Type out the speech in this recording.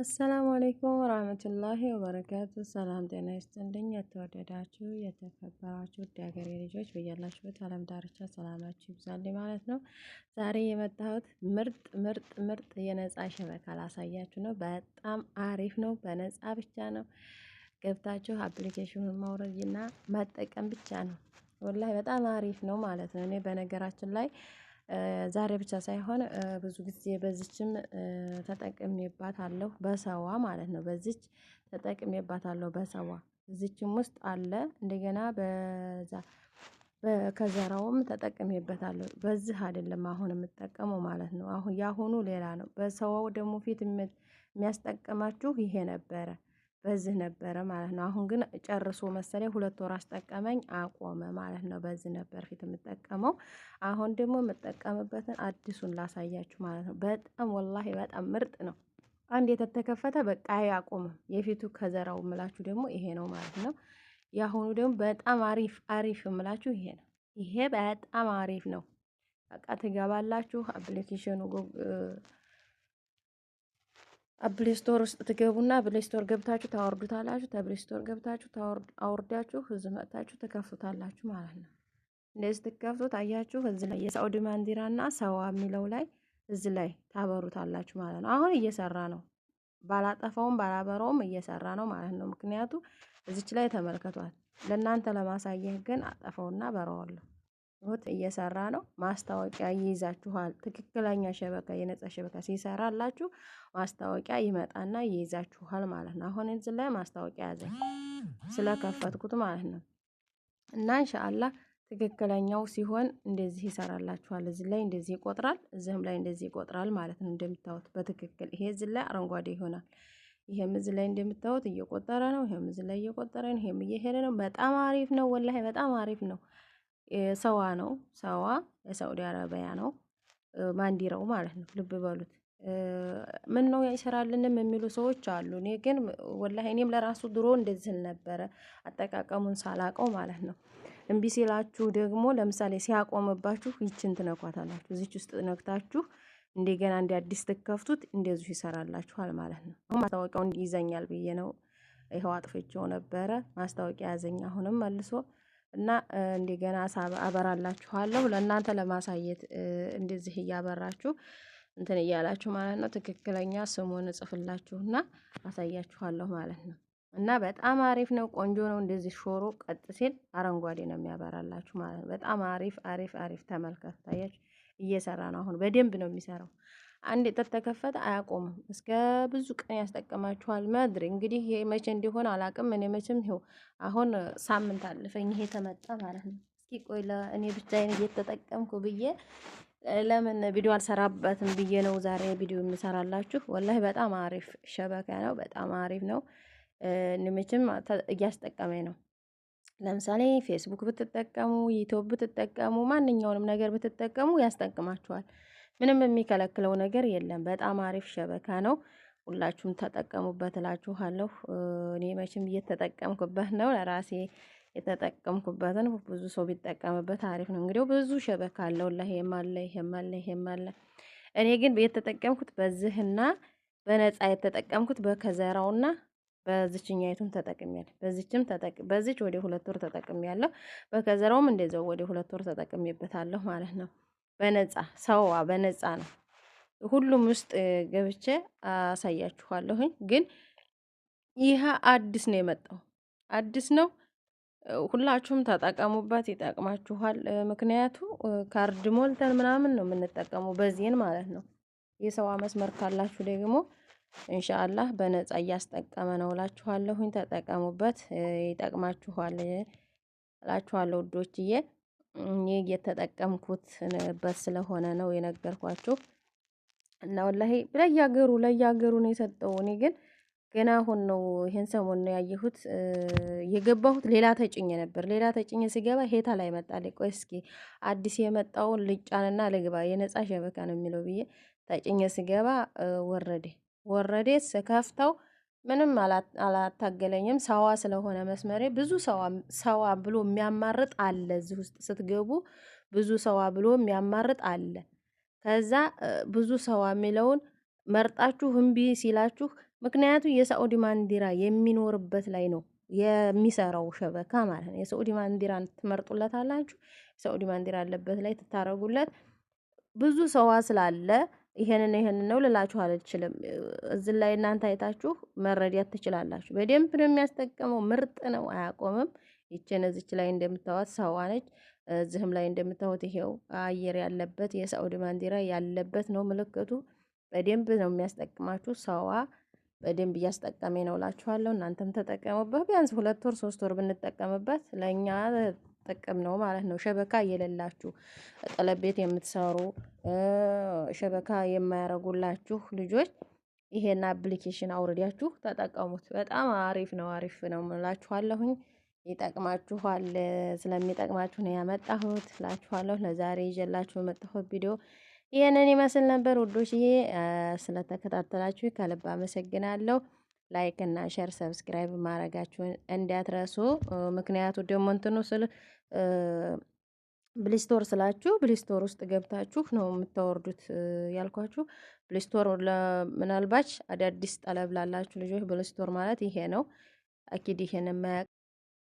السلام عليكم ورحمة الله وبركاته። ሰላም ጤና ይስጥልኝ። የተወደዳችሁ የተከበራችሁ ውድ ሀገሬ ልጆች፣ በያላችሁበት ዓለም ዳርቻ ሰላማችሁ ይብዛልኝ ማለት ነው። ዛሬ የመጣሁት ምርጥ ምርጥ ምርጥ የነጻ شبكة ላሳያችሁ ነው። በጣም አሪፍ ነው። በነጻ ብቻ ነው። ገብታችሁ application ኑን ማውረድና መጠቀም ብቻ ነው። والله በጣም አሪፍ ነው ማለት ነው። እኔ በነገራችን ላይ ዛሬ ብቻ ሳይሆን ብዙ ጊዜ በዚችም ተጠቅሜባታለሁ፣ በሰዋ ማለት ነው። በዚች ተጠቅሜባታለሁ በሰዋ፣ እዚችም ውስጥ አለ፣ እንደገና በዛ ከዘራውም ተጠቅሜበታለሁ። በዚህ አይደለም አሁን የምጠቀመው ማለት ነው። አሁን ያሁኑ ሌላ ነው። በሰዋው ደግሞ ፊት የሚያስጠቅማችሁ ይሄ ነበረ፣ በዚህ ነበረ ማለት ነው። አሁን ግን ጨርሶ መሰለኝ 2 ወር አስጠቀመኝ፣ አቆመ ማለት ነው። በዚህ ነበር ፊት የምጠቀመው። አሁን ደግሞ የምጠቀምበትን አዲሱን ላሳያችሁ ማለት ነው። በጣም والله በጣም ምርጥ ነው። አንድ የተተከፈተ በቃ አያቆምም። የፊቱ ከዘራው የምላችሁ ደግሞ ይሄ ነው ማለት ነው። የአሁኑ ደግሞ በጣም አሪፍ አሪፍ የምላችሁ ይሄ ነው። ይሄ በጣም አሪፍ ነው። በቃ ትገባላችሁ application ኑ Play Store ውስጥ ትገቡና Play Store ገብታችሁ ታወርዱታላችሁ። ተ Play Store ገብታችሁ አውርዳችሁ እዚህ መጥታችሁ ትከፍቱታላችሁ ማለት ነው። እንደዚህ ትከፍቱት አያችሁ፣ እዚህ ላይ የሳዑዲ ባንዲራና ሰዋ የሚለው ላይ እዚህ ላይ ታበሩታላችሁ ማለት ነው። አሁን እየሰራ ነው። ባላጠፋውም ባላበረውም እየሰራ ነው ማለት ነው። ምክንያቱ እዚች ላይ ተመልከቷል። ለእናንተ ለማሳየት ግን አጠፋውና በረዋለሁ። ሁት እየሰራ ነው። ማስታወቂያ ይይዛችኋል። ትክክለኛ شبكة የነጻ شبكة ሲሰራላችሁ ማስታወቂያ ይመጣና ይይዛችኋል ማለት ነው። አሁን እዚህ ላይ ማስታወቂያ ያዘኝ ስለከፈትኩት ማለት ነው። እና إن شاء الله ትክክለኛው ሲሆን እንደዚህ ይሰራላችኋል። እዚህ ላይ እንደዚህ ይቆጥራል፣ እዚህም ላይ እንደዚህ ይቆጥራል ማለት ነው። እንደምታዩት በትክክል ይሄ እዚህ ላይ አረንጓዴ ይሆናል። ይሄም እዚህ ላይ እንደምታዩት እየቆጠረ ነው። ይሄም እዚህ ላይ እየቆጠረ ነው። ይሄም እየሄደ ነው። በጣም አሪፍ ነው። والله በጣም አሪፍ ነው። ሰዋ ነው። ሰዋ የሳዑዲ አረቢያ ነው ባንዲራው ማለት ነው። ልብ በሉት። ምን ነው አይሰራልንም የሚሉ ሰዎች አሉ። እኔ ግን والله እኔም ለራሱ ድሮ እንደዚህ ነበረ አጠቃቀሙን ሳላቀው ማለት ነው። እምቢ ሲላችሁ ደግሞ ለምሳሌ ሲያቆምባችሁ ይችን ትነኳታላችሁ። እዚች ውስጥ ነክታችሁ እንደገና እንደ አዲስ ትከፍቱት እንደዚሁ ይሰራላችኋል ማለት ነው። አሁን ማስታወቂያውን ይዘኛል ብዬ ነው፣ ይኸው አጥፍቼው ነበረ። ማስታወቂያ ያዘኝ አሁንም መልሶ እና እንደገና አበራላችኋለሁ ለእናንተ ለማሳየት፣ እንደዚህ እያበራችሁ እንትን እያላችሁ ማለት ነው። ትክክለኛ ስሙን እጽፍላችሁና አሳያችኋለሁ ማለት ነው። እና በጣም አሪፍ ነው፣ ቆንጆ ነው። እንደዚህ ሾሮ ቀጥ ሲል አረንጓዴ ነው የሚያበራላችሁ ማለት ነው። በጣም አሪፍ አሪፍ አሪፍ። ተመልከቱ፣ ታያችሁ፣ እየሰራ ነው። አሁን በደንብ ነው የሚሰራው። አንድ ተተከፈተ አያቆምም። እስከ ብዙ ቀን ያስጠቅማችኋል። መድሪ እንግዲህ ይሄ መቼ እንዲሆን አላቅም። እኔ መቼም ይኸው አሁን ሳምንት አለፈኝ ይሄ ተመጣ ማለት ነው። እስኪ ቆይ እኔ ብቻዬን እየተጠቀምኩ ብዬ ለምን ቪዲዮ አልሰራበትም ብዬ ነው ዛሬ ቪዲዮ የምሰራላችሁ። والله በጣም አሪፍ شبكة ነው። በጣም አሪፍ ነው። መቼም እያስጠቀመኝ ነው። ለምሳሌ ፌስቡክ ብትጠቀሙ፣ ዩቲዩብ ብትጠቀሙ፣ ማንኛውንም ነገር ብትጠቀሙ ያስጠቅማችኋል። ምንም የሚከለክለው ነገር የለም። በጣም አሪፍ شبكة ነው። ሁላችሁም ተጠቀሙበት እላችኋለሁ። እኔ መቼም እየተጠቀምኩበት ነው። ለራሴ የተጠቀምኩበትን ብዙ ሰው ቢጠቀምበት አሪፍ ነው። እንግዲህ ብዙ شبكة አለው። ይሄም አለ፣ ይሄም አለ፣ ይሄም አለ። እኔ ግን የተጠቀምኩት በዚህና በነፃ የተጠቀምኩት በከዘራውና በዚችኛይቱም ተጠቅሜያለሁ። በዚችም በዚች ወደ 2 ወር ተጠቅሜያለሁ። በከዘራውም እንደዛው ወደ 2 ወር ተጠቅሜበታለሁ ማለት ነው። በነፃ ሰዋ በነፃ ነው። ሁሉም ውስጥ ገብቼ አሳያችኋለሁኝ። ግን ይህ አዲስ ነው የመጣው፣ አዲስ ነው። ሁላችሁም ተጠቀሙበት፣ ይጠቅማችኋል። ምክንያቱ ካርድ ሞልተን ምናምን ነው የምንጠቀመው በዚህን ማለት ነው። የሰዋ መስመር ካላችሁ ደግሞ إن شاء الله በነፃ እያስጠቀመ ነው እላችኋለሁኝ። ተጠቀሙበት፣ ይጠቅማችኋል እላችኋለሁ ውዶችዬ። እኔ እየተጠቀምኩትበት ስለሆነ ነው የነገርኳችሁ። እና والله ለያገሩ ለያገሩ ነው የሰጠው። እኔ ግን ገና አሁን ነው ይሄን ሰሞን ነው ያየሁት። የገባሁት ሌላ ተጭኜ ነበር። ሌላ ተጭኜ ስገባ ሄታ ላይ መጣልኝ። ቆይ እስኪ አዲስ የመጣውን ልጫንና ልግባ፣ የነጻ شبكة ነው የሚለው ብዬ ተጭኜ ስገባ ወረዴ ወረዴ። ስከፍተው ምንም አላታገለኝም። ሰዋ ስለሆነ መስመሬ ብዙ ሰዋ ብሎ የሚያማርጥ አለ። እዚህ ውስጥ ስትገቡ ብዙ ሰዋ ብሎ የሚያማርጥ አለ። ከዛ ብዙ ሰዋ የሚለውን መርጣችሁ እምቢ ሲላችሁ ምክንያቱ የሳዑዲ ባንዲራ የሚኖርበት ላይ ነው የሚሰራው شبكة ማለት ነው። የሳዑዲ ባንዲራን ትመርጡለታላችሁ። የሳዑዲ ባንዲራ ያለበት ላይ ትታረጉለት። ብዙ ሰዋ ስላለ ይሄንን ይሄንን ነው ልላችሁ አልችልም። እዚህ ላይ እናንተ አይታችሁ መረዳት ትችላላችሁ። በደንብ ነው የሚያስጠቅመው። ምርጥ ነው፣ አያቆምም። ይችን እዚች ላይ እንደምታዋት ሰዋ ነች። እዚህም ላይ እንደምታዩት ይሄው አየር ያለበት የሳዑዲ ባንዲራ ያለበት ነው ምልክቱ። በደንብ ነው የሚያስጠቅማችሁ። ሰዋ በደንብ እያስጠቀመ ነው እላችኋለሁ። እናንተም ተጠቀሙበት። ቢያንስ 2 ወር 3 ወር ብንጠቀምበት ለእኛ ጥቅም ነው ማለት ነው። شبكة የሌላችሁ፣ طلب ቤት የምትሰሩ፣ شبكة የማያረጉላችሁ ልጆች ይሄን application አውርዳችሁ ተጠቀሙት። በጣም አሪፍ ነው፣ አሪፍ ነው እላችኋለሁኝ። ይጠቅማችኋል። ስለሚጠቅማችሁ ነው ያመጣሁት እላችኋለሁ። ለዛሬ ይዤላችሁ የመጣሁት ቪዲዮ ይህንን ይመስል ነበር ውዶችዬ። ስለተከታተላችሁ ከልብ አመሰግናለሁ። Like እና share subscribe ማድረጋችሁን እንዳትረሱ። ምክንያቱ ደግሞ እንትኑ ስል Play Store ስላችሁ Play Store ውስጥ ገብታችሁ ነው የምታወርዱት ያልኳችሁ። Play Store ምናልባች አዳዲስ طلب ላላችሁ ልጆች Play Store ማለት ይሄ ነው። أكيد ይሄን የማያውቅ